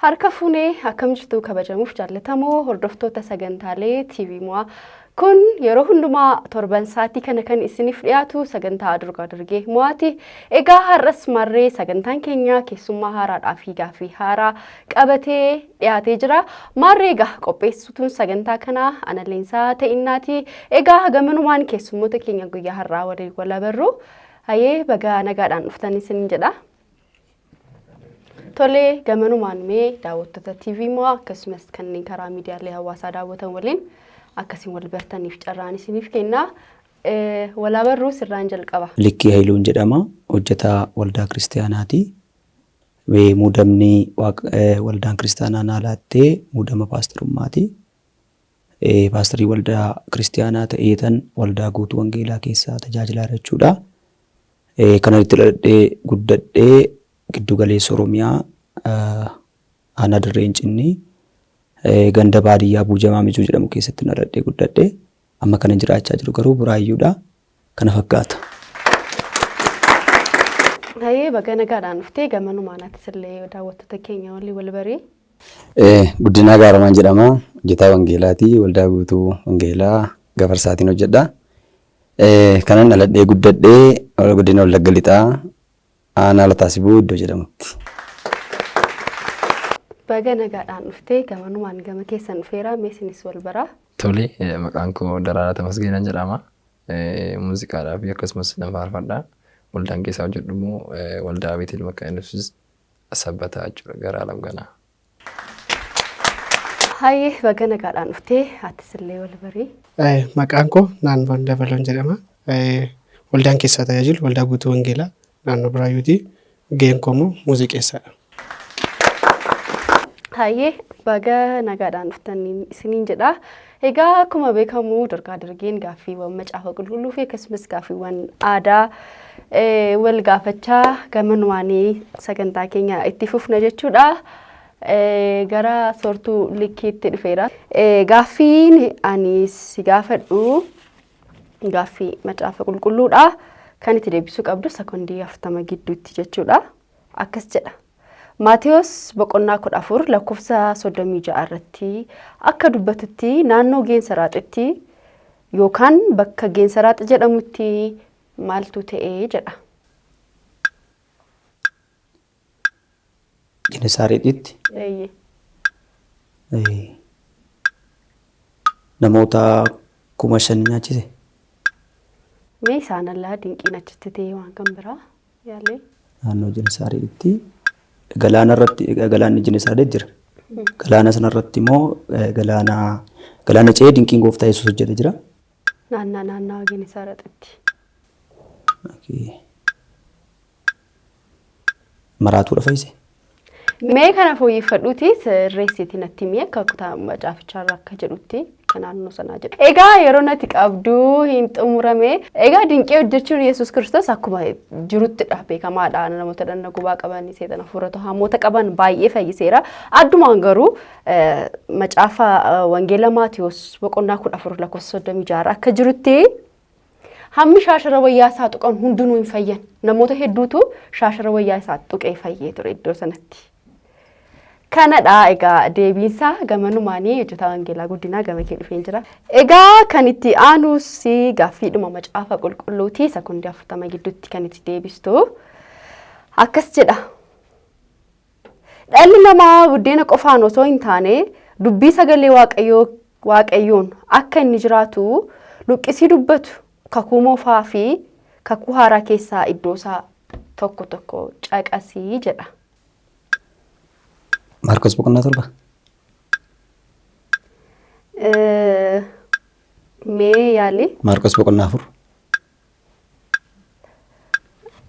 Harka fuunee akkam jirtu kabajamuuf jaallatamoo hordoftoota sagantaalee TV Mo'aa. Kun yeroo hundumaa torban sa'aatii kana kan isiniif dhiyaatu sagantaa Durgaa Durgee Mo'aati. Egaa har'as marree sagantaan keenya keessummaa haaraadhaa fi gaaffii haaraa qabatee dhiyaatee jira. Maarree egaa qopheessituun sagantaa kanaa ana Leensaa Ta'innaati. Egaa gamanumaan keessummoota keenya guyyaa har'aa waliin wal abarru. Hayee baga nagaadhaan dhuftan isin jedha. Tolee gamanumaan mee daawwattoota TV Mo'aa akkasumas kanneen karaa miidiyaalee hawaasaa daawwatan waliin akkasiin wal bartaniif carraan isiniif kenna. Walaa barruu sirraan jalqaba. Likkii Hayiluun jedhama. Hojjetaa waldaa kiristiyaanaati. Muudamni waldaan kiristiyaanaa naa laattee muudama paastarummaati. Paastarii waldaa kiristiyaanaa ta'eetan waldaa guutuu wangeelaa keessaa tajaajilaa jechuudha. Kanan itti dhaladhee guddadhee giddu galeessa Oromiyaa aanaa Dirree Incinnii ganda baadiyyaa Buujamaa Mijuu jedhamu keessatti dhaladhee guddadhe. Amma kanan jiraachaa jiru garuu Buraayyuudha. Kana fakkaata. Hayyee baga nagaadhaan dhuftee gamanumaan atis illee daawwattoota keenya waliin wal barii. Guddinaa Gaaramaan jedhama. Hojjetaa Wangeelaati. Waldaa Guutuu Wangeelaa Gafarsaatiin hojjedha. Kanan dhaladhee guddadhee godina Wallagga Lixaa aanaa Lataa Sibuu iddoo jedhamutti. Baga nagaadhaan dhuftee gamanumaan gama keessan dhufeera mee isinis wal baraa. Tole, maqaan koo Daraaraa Tamasgeenaan jedhama. Muuziqaadhaa fi akkasumas nan faarfadha. Waldaan keessaa hojjedhu immoo waldaa Beetel Makkaana Yesuus Sabbataa jechuudha gara Alamganaa. Hayyee baga nagaadhaan dhuftee atis illee wal barii. Maqaan koo Naanboon Dabaloon jedhama. Waldaan keessaa tajaajilu waldaa guutuu wangeelaa naannoo Buraayyuuti. Gaheen koo immoo muuziqeessaadha. Hayyee baga nagaadhaan dhuftan isiniin jedha. Egaa akkuma beekamu Dorgaa Dargeen gaaffiiwwan macaafa qulqulluu fi akkasumas gaaffiiwwan aadaa wal gaafachaa gamanumaanii sagantaa keenya itti fufna jechuudha. Gara soortuu likkiitti dhufeera. Gaaffiin ani si gaafadhu gaaffii macaafa qulqulluudha. Kan itti deebisuu qabdu sekondii 40 gidduutti jechuudha. Akkas jedha. Maatewos boqonnaa 14 lakkoofsa 36 irratti akka dubbatutti naannoo Geensaraaxitti yookaan bakka Geensaraax jedhamutti maaltu ta'e jedha. Genesaareexitti Eeyyee. Namoota 5,000 nyaachise. Mee isaan allaa dinqiin achitti ta'e waan kan biraa yaalee. Naannoo Genesaareexitti galaana irratti galaanni Genesaareet jira. Galaana sana irratti immoo galaana galaana ce'ee dinqiin gooftaa Yesuus hojjete jira. Naannaa naannawa Genesaareexitti. Okay. Maraatuudha fayyise. Mee kana fooyyeffadhuuti sirreessiiti natti himi akka kutaa macaafichaarra akka jedhutti akka naannoo sanaa jedhu. Egaa yeroo natti qabdu hin xumurame. Egaa dinqii hojjechuun Yesuus Kiristoos akkuma jiruttidha beekamaadha. Namoota dhagna gubaa qaban, seexana hafuurota hamoota qaban baay'ee fayyiseera. Addumaan garuu macaafa Wangeela Maatiyos boqonnaa 14 lakkoofsa 36 akka jirutti Hammi shaashara wayyaa isaa tuqan hundinuu hin fayyan. Namoota hedduutu shaashara wayyaa isaa tuqee fayyee ture iddoo sanatti. Kanadha egaa deebiinsaa gamanumaanii hojjetaa wangeelaa guddinaa gama kee dhufeen jira. Egaa kan itti aanus gaaffiidhuma macaafa qulqulluuti sekondii 40 gidduutti kan itti deebistu. Akkas jedha. Dhalli namaa buddeena qofaan osoo hin taane dubbii sagalee Waaqayyoo Waaqayyoon akka inni jiraatu luqqisii dubbatu kakuu moofaa fi kakuu haaraa keessaa iddoosaa tokko tokko caqasii jedha. Maarqos boqonnaa 7. Mee yaali. Maarqos boqonnaa 4.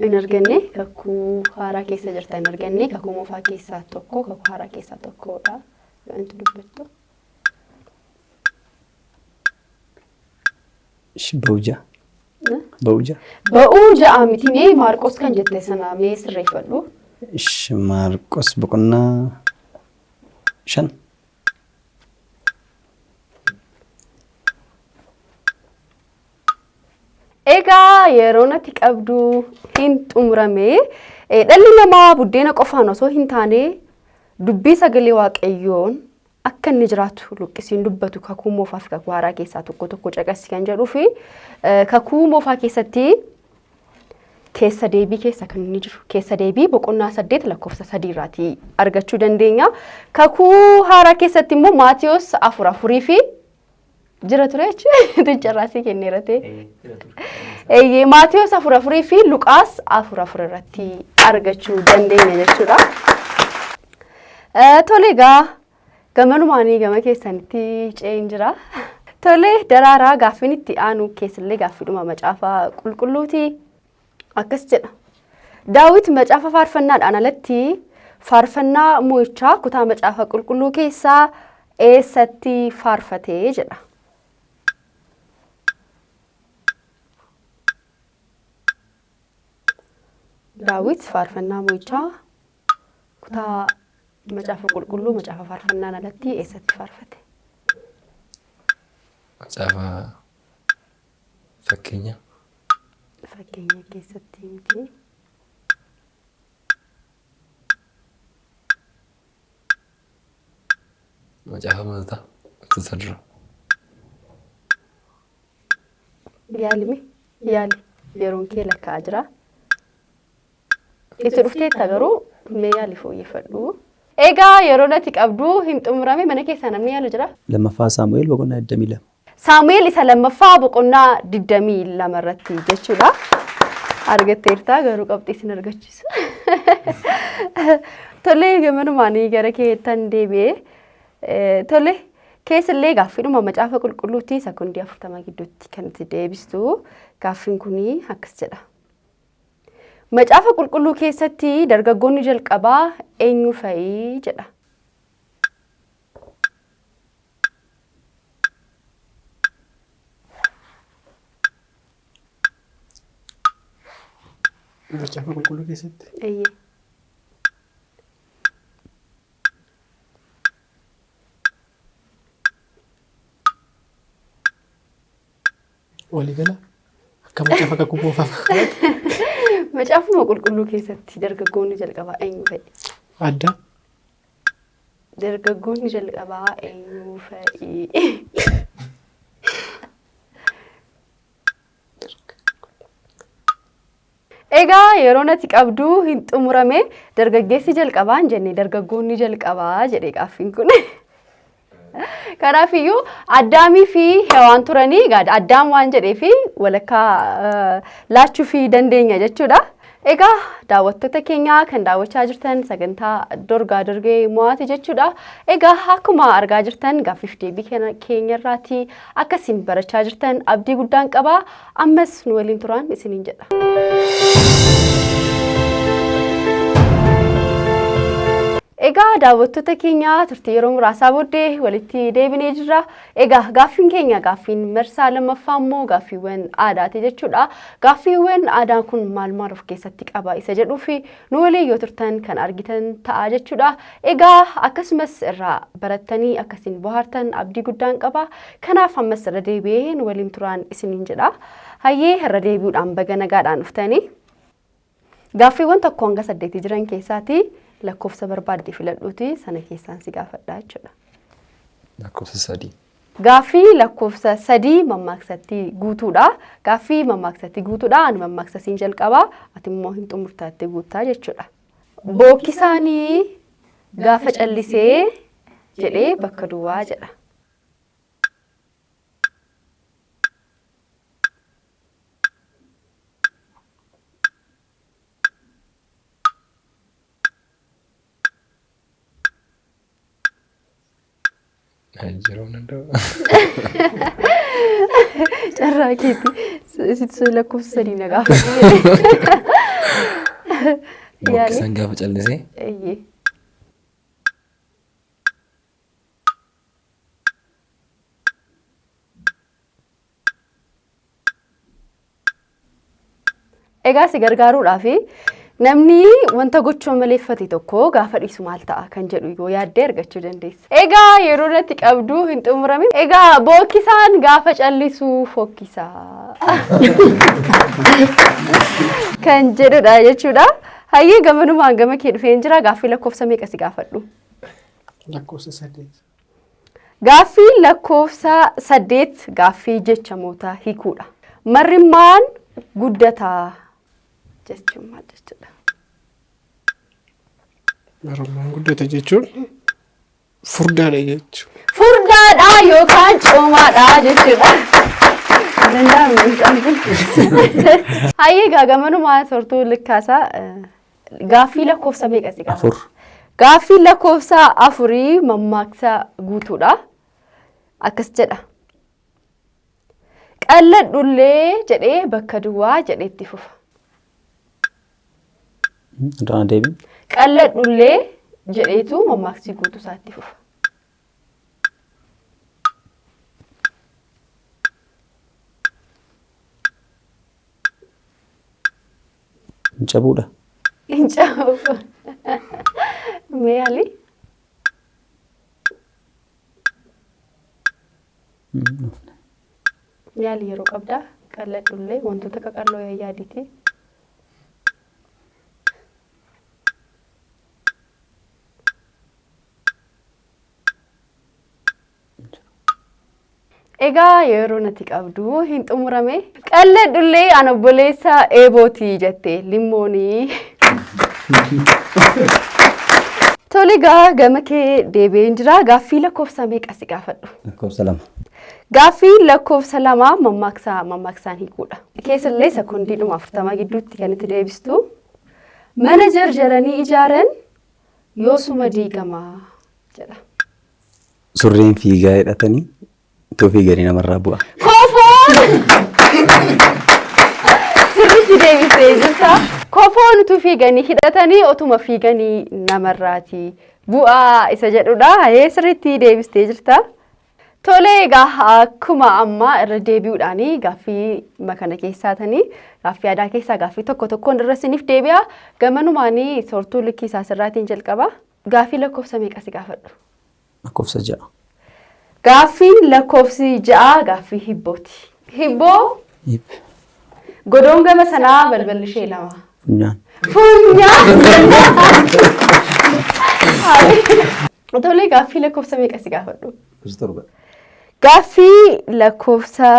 Hin arganne kakuu haaraa keessa jirta hin arganne kakuu moofaa keessaa tokko kakuu haaraa keessaa tokkodha. Wanti dubbattu. Ba'uu 6. Ba'uu 6. Ba'uu 6 miti mee Maarqos kan jette sana mee sirreeffadhu. Maarqos boqonnaa 5. Egaa yeroon ati qabdu hin xumurame. Dhalli namaa buddeena qofaan osoo hin taane Dubbii sagalee Waaqayyoon akka inni jiraatu luqqisiin dubbatu kakuu moofaa fi kakuu haaraa keessaa tokko tokko caqasi kan jedhuu fi kakuu moofaa keessatti keessa deebii keessa kan inni jiru keessa deebii boqonnaa 8 lakkoofsa 3 irraatii argachuu dandeenya. Kakuu haaraa keessatti immoo Maatiyos 4 4 fi jira ture jechuudha. Carraasii kenneera ta'e. Eeyyee Maatiyos 4 4 fi Luqaas 4 4 irratti argachuu dandeenya jechuudha. Tole egaa gamanumaanii gama keessanitti ce'een jira. Tole Daraaraa gaaffiin itti aanu keessallee gaaffiidhuma macaafa qulqulluuti. Akkas jedha. Daawit macaafa faarfannaadhaan alatti faarfannaa mo'ichaa kutaa macaafa qulqulluu keessaa eessatti faarfate jedha. Daawit faarfannaa mo'ichaa kutaa macaafa qulqulluu macaafa faarfannaan alatti eessatti faarfate? Macaafa fakkeenya. Fakkeenya keessatti miti. Macaafa Moototaa isa dura. Yaalimi yaali yeroon kee lakkaa'aa jira. Itti dhufteetta garuu mee yaali fooyyeffadhu. Egaa yeroo nati qabdu hin xumurame mana keessaa namni yaalu jira? Lammaffaa Saamu'eel boqonnaa 22. Saamu'eel isa lammaffaa boqonnaa 22 irratti jechuudha. Argatteerta garuu qabxii sin argachiisu. Tole gamanumaanii gara keettan deebi'ee. Tole keessallee gaaffiidhuma macaafa qulqulluutti sekondii 40 gidduutti kan itti deebistu gaaffiin kun akkas jedha. Macaafa qulqulluu keessatti dargaggoonni jalqabaa eenyu fa'i jedha. Macaafa qulqulluu keessatti. Eeyyee. Waliigala akka macaafa kakuu moofaa fakkaata. Macaafuma qulqulluu keessatti dargaggoonni jalqabaa eenyu fa'i? Adda. Dargaggoonni jalqabaa eenyu fa'i? Egaa yeroo nati qabdu hin xumurame dargaggeessi jalqabaa hin jenne dargaggoonni jalqabaa jedhe gaaffiin kun. Kanaafiyyuu Addaamii fi Hewaan turanii egaa Addaam waan jedhee fi walakkaa laachuu fi dandeenya jechuudha. Egaa daawwattoota keenya kan daawwachaa jirtan sagantaa dorgaa dorgee mo'aati jechuudha. Egaa akkuma argaa jirtan gaaffiif deebii keenyarraati akka isin barachaa jirtan abdii guddaan qaba. Ammas nu waliin turaan isiniin jedha. Egaa daawwattoota keenya turtii yeroo muraasaa booddee walitti deebinee jirra. Egaa gaaffiin keenya gaaffiin marsaa lammaffaa immoo gaaffiiwwan aadaati jechuudha. Gaaffiiwwan aadaa kun maal maal of keessatti qaba isa jedhuu fi nu waliin yoo turtan kan argitan ta'a jechuudha. Egaa akkasumas irraa barattanii akkasiin bohaartan abdii guddaan qaba. Kanaaf ammas irra deebi'ee nu waliin turaan isiniin jedha. Hayyee irra deebi'uudhaan baga nagaadhaan dhuftanii. Gaaffiiwwan tokko hanga saddeetii jiran keessaatii lakkoofsa barbaadde filadhuuti sana keessaan si gaafadha jechuudha. Lakkoofsa sadii. Gaaffii lakkoofsa sadii mammaaksatti guutuudha. Gaaffii mammaaksatti guutuudha. Ani mammaaksa siin jalqaba ati immoo hin xumurtaatti guuttaa jechuudha. Bookkisaanii gaafa callisee jedhee bakka duwwaa jedha. Jijjiiramuu danda'u. Carraa keeti. Sitti lakkoofsa sadii na gaafate. Bookkisaan gaafa callisee. Eeyyee. Egaa si gargaaruudhaaf namni wanta gochuu amaleeffate tokko gaafa dhiisu maal ta'a kan jedhu yoo yaaddee argachuu dandeessa. Egaa yeroo natti qabdu hin xumuramin. Egaa bookkisaan gaafa callisu fokkisaa kan jedhudha jechuudha. Hayyee gamanumaan gama kee dhufeen jira gaaffii lakkoofsa meeqa si gaafadhu? Lakkoofsa 8. Gaaffii lakkoofsa 8 gaaffii jechamoota hiikuudha. Marrimmaan guddataa jechuun maal jechuudha? Marummaan guddata jechuun furdaadha jechuudha. Furdaadha yookaan coomaadha jechuudha. Danda'amne mucaan kun. Hayyee egaa gamanumaa soortuu likkaasaa gaaffii lakkoofsa meeqa si qaba? 4. Gaaffii lakkoofsa afurii mammaaksa guutuudha. Akkas jedha. Qalladhullee jedhee bakka duwwaa jedhee itti fufa. Irraa deebi. Qalladhullee jedheetu mammaaksi guutuu isaa itti fufa. Hin cabuudha. Hin cabu. Mee Ali? Yaali yeroo qabdaa qalladhullee wantoota qaqalloo yaadiiti. Egaa yeroo natti qabdu hin xumurame. Qalladhullee an obboleessa eebooti jette limmoonii. Tole egaa gama kee deebi'een jira. Gaaffii lakkoofsa meeqa si gaafadhu? Lakkoofsa 2. Gaaffii lakkoofsa 2 mammaaksa mammaaksaan hiikuudha. Keessallee sekoondiidhuma 40 gidduutti kan itti deebistu. Mana jarjaranii ijaaran yoosuma diigama jedha. Surreen fiigaa hidhatanii utuu fiiganii namarraa bu'a. Kofoon! Sirriitti deebistee jirta. Kofoon utuu fiiganii hidhatanii otuma fiiganii namarraati bu'aa isa jedhudha. Ee sirriitti deebistee jirta. Tole egaa akkuma ammaa irra deebi'uudhaan gaaffii kana keessaatanii gaaffii aadaa keessaa gaaffii tokko tokkoon irra isiniif deebi'a. Gamanumaanii soortuu likkii isaa sirraatiin jalqaba. Gaaffii lakkoofsa meeqa si gaafadhu? Lakkoofsa 6. Gaaffiin lakkoofsi 6 gaaffii hibbooti. Hibboo Hib. godoon gama sanaa balballi ishee lama. Funyaan. Funyaan. Tole gaaffii lakkoofsa meeqa si gaafadhu? Lakkoofsa 7. Gaaffii lakkoofsa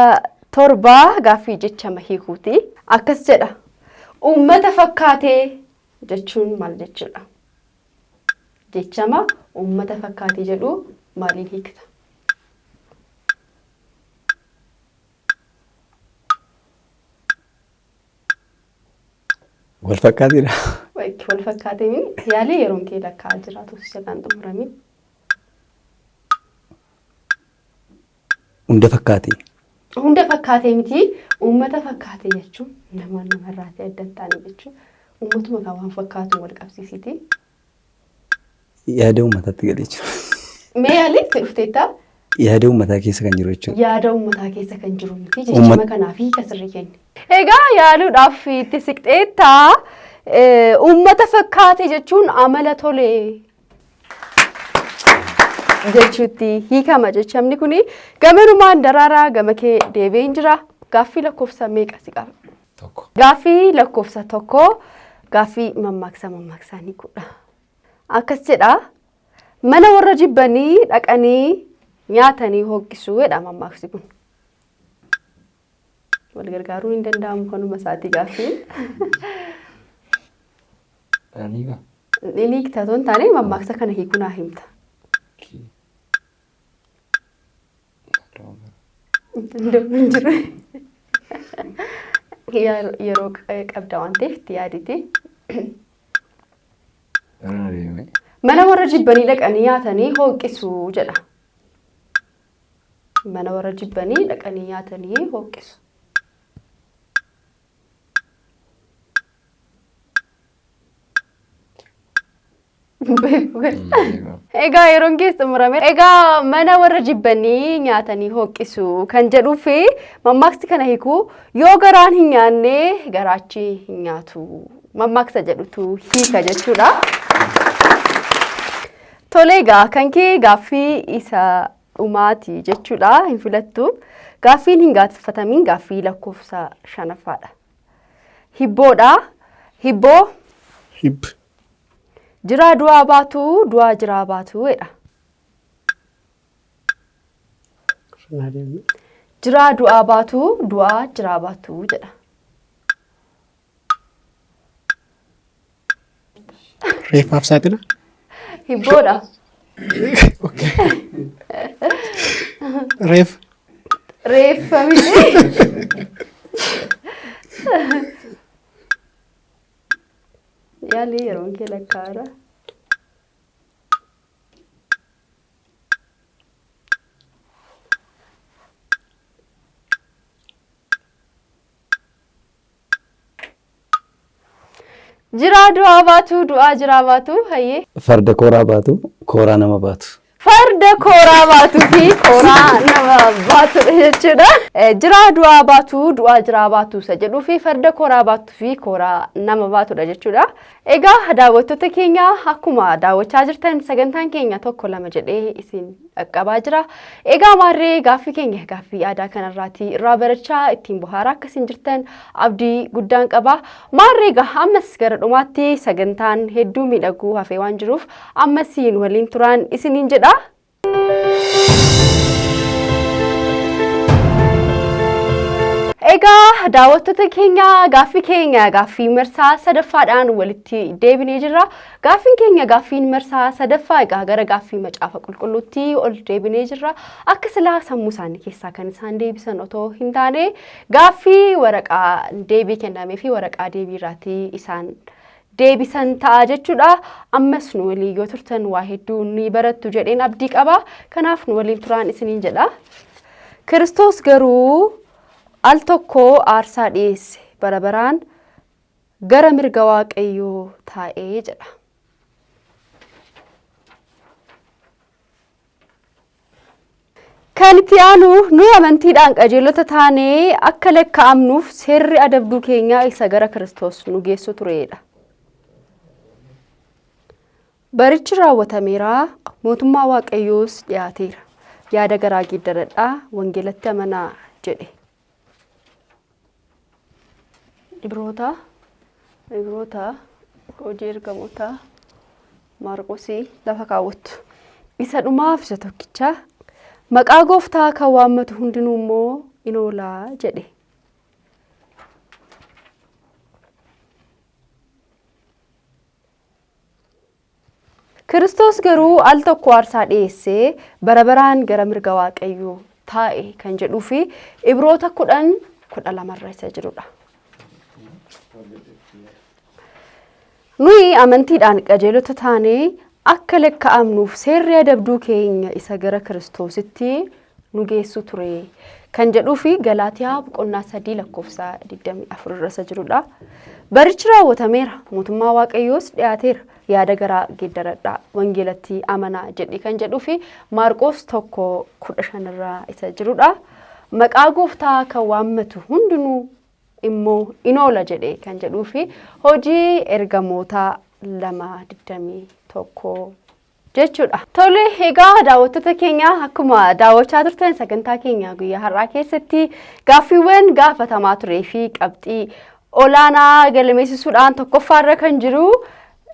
7 gaaffii jechama hiikuuti. Akkas jedha. Uummata fakkaatee jechuun maal jechuudha? Jechama uummata fakkaatee jedhu maaliin hiikta? Wal fakkaateedha. Wal fakkaatee yaalii yeroon kee lakkaa'aa jiraatu si jalaan xumuramiin. Hunda fakkaatee. Hunda fakkaatee miti uummata fakkaatee jechuun nama namarraatii adda hin taane jechuun uummatuma kan waan fakkaatu wal qabsiisiti. Yaada uummataatti gale jechuudha. Mee yaalii itti dhufteetta? Yaada uummataa keessa kan jiru jechuudha. Yaada uummataa keessa kan jiru miti jechama kanaaf hiika sirrii kenni. Egaa yaaluudhaaf itti siqxeetta. Uummata fakkaate jechuun amala tole jechuutti hiikama jechamni kuni. Gamanumaan daraaraa gama kee deebi'een jira. Gaaffii lakkoofsa meeqa si qaba? 1. Gaaffii lakkoofsa 1 gaaffii mammaaksa mammaaksaan hiikuudha. Akkas jedha. Mana warra jibbanii dhaqanii nyaatanii hoqqisuu jedha mammaaksi kun. Wal gargaaruun hin danda'amu kanuma isaatii gaaffiin. Ni Ni hiikta otoo hin taane mammaaksa kana hiikuu naa himta. Danda'u hin jiru. Yeroo qabda waan ta'eef itti yaaditi. Mana warra jibbanii dhaqanii nyaatanii hooqqisu jedha. Mana warra jibbanii dhaqanii nyaatanii hooqqisu. Beeku kan. Egaa yeroon kees xumurame. Egaa mana warra jibbanii nyaatanii hooqqisu kan jedhuu fi mammaaksi kana hiiku yoo garaan hin nyaanne garaachi hin nyaatu mammaaksa jedhutu hiika jechuudha. Tole egaa kan kee gaaffii isa dhumaati jechuudha hin filattu. Gaaffiin hin gaafatamiin gaaffii lakkoofsa shanaffaadha. Hibboodha. Hibboo Hib. Jiraa du'aa baatu du'aa jiraa baatu jedha. Naa deemne. Jiraa du'aa baatu du'aa jiraa baatu jedha. Reeffaaf saaxila. Hibboodha. Reef. Reeffa miti. Yaalii yeroon kee lakkaa'aara. Jiraa du'aa baatu du'aa jiraa baatu hayyee. Farda kooraa baatu kooraa nama baatu. Farda kooraa baatuu fi kooraa nama baatudha jechuudha. Jiraa du'aa baatu du'aa jiraa baatu isa jedhuu fi farda kooraa baatuu fi kooraa nama baatudha jechuudha. Egaa daawwattoota keenya akkuma daawwachaa jirtan sagantaan keenya tokko lama jedhee isin dhaqqabaa jira. Egaa maarree gaaffii keenya gaaffii aadaa kanarraatii irraa barachaa ittiin bohaaraa akka isin jirtan abdii guddaan qaba. Maarree egaa ammas gara dhumaatti sagantaan hedduu miidhaguu hafee waan jiruuf ammas nu waliin turaan isiniin jedha. Egaa daawwattoota keenya gaaffii keenya gaaffii marsaa sadaffaadhaan walitti deebinee jirra. Gaaffiin keenya gaaffiin marsaa sadaffaa egaa gara gaaffii macaafa qulqulluutti ol deebinee jirra. Akka silaa sammuu isaanii keessaa kan isaan deebisan otoo hin taane gaaffii waraqaa deebii kennamee fi waraqaa deebii irraatii isaan deebisan ta'a jechuudha. Ammas nu waliin yoo turtan waa hedduu ni barattu jedheen abdii qaba. Kanaaf nu waliin turaan isiniin jedha. Kiristoos garuu al tokko aarsaa dhiyeesse bara baraan gara mirga Waaqayyoo taa'ee jedha. Kan itti aanu nuyi amantiidhaan qajeelota taanee akka lakkaa'amnuuf seerri adabduu keenyaa isa gara Kiristoos nu geessu tureedha. Barichi raawwatameera, mootummaa Waaqayyoos dhiyaateera. Yaada garaa geeddaradhaa, wangeelatti amanaa jedhe. Ibroota, Ibroota, Hojii Ergamootaa, Maarqosii lafa kaawwattu. Isa dhumaaf isa tokkicha maqaa gooftaa kan waammatu hundinuu immoo in oolaa jedhe. Kiristoos garuu al tokko aarsaa dhiyeessee bara baraan gara mirga Waaqayyoo taa'e kan jedhuu fi Ibroota 10 12 irra isa jirudha. Nuyi amantiidhaan qajeelota taanee akka lakkaa'amnuuf seerri adabduu keenya isa gara Kiristoositti nu geessu ture kan jedhuu fi Galaatiyaa boqonnaa 3 lakkoofsa 24 irra isa jirudha. Barichi raawwatameera, mootummaa Waaqayyoos dhiyaateera, yaada garaa geeddaradhaa, wangeelatti amanaa jedhi kan jedhuu fi Maarqoos 1 15 irra isa jirudha. Maqaa gooftaa kan waammatu hundinuu immoo in oola jedhe kan jedhuu fi hojii ergamootaa 2 21 jechuudha. Tole egaa daawwattoota keenya akkuma daawwachaa turtan sagantaa keenya guyyaa har'aa keessatti gaaffiiwwan gaafatamaa turee fi qabxii olaanaa galmeessisuudhaan tokkoffaarra kan jiru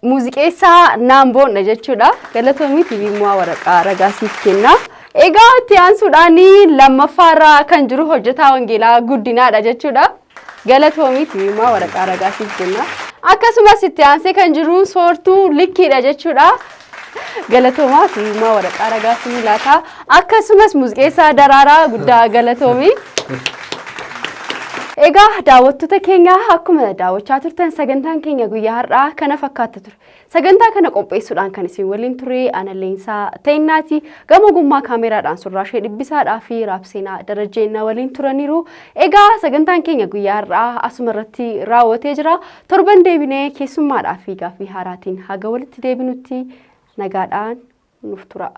muuziqeessaa Naamboondha jechuudha. Galatoomii TV Mo'aa waraqaa ragaa siif kenna. Egaa itti aansuudhaan lammaffaarra kan jiru hojjetaa wangeelaa guddinaadha jechuudha. Galatoomii TV Mo'aa waraqaa ragaa siif kenna. Akkasumas itti aansee kan jiru soortuu likkiidha jechuudha. Galatoomaa TV Mo'aa waraqaa ragaa siif laata. Akkasumas muuziqeessaa Daraaraa guddaa galatoomii. Egaa daawwattoota keenya akkuma daawwachaa turtan sagantaan keenya guyyaa har'aa kana fakkaata ture. Sagantaa kana qopheessuudhaan kan isin waliin ture ana Leensaa Teennaati. Gama ogummaa kaameeraadhaan Surraashee Dhibbisaadhaa fi Raabseenaa Darajjee na waliin turaniiru. Egaa sagantaan keenya guyyaa har'aa asuma irratti raawwatee jira. Torban deebinee keessummaadhaa fi gaaffii haaraatiin haga walitti deebinutti nagaadhaan nuuf tura.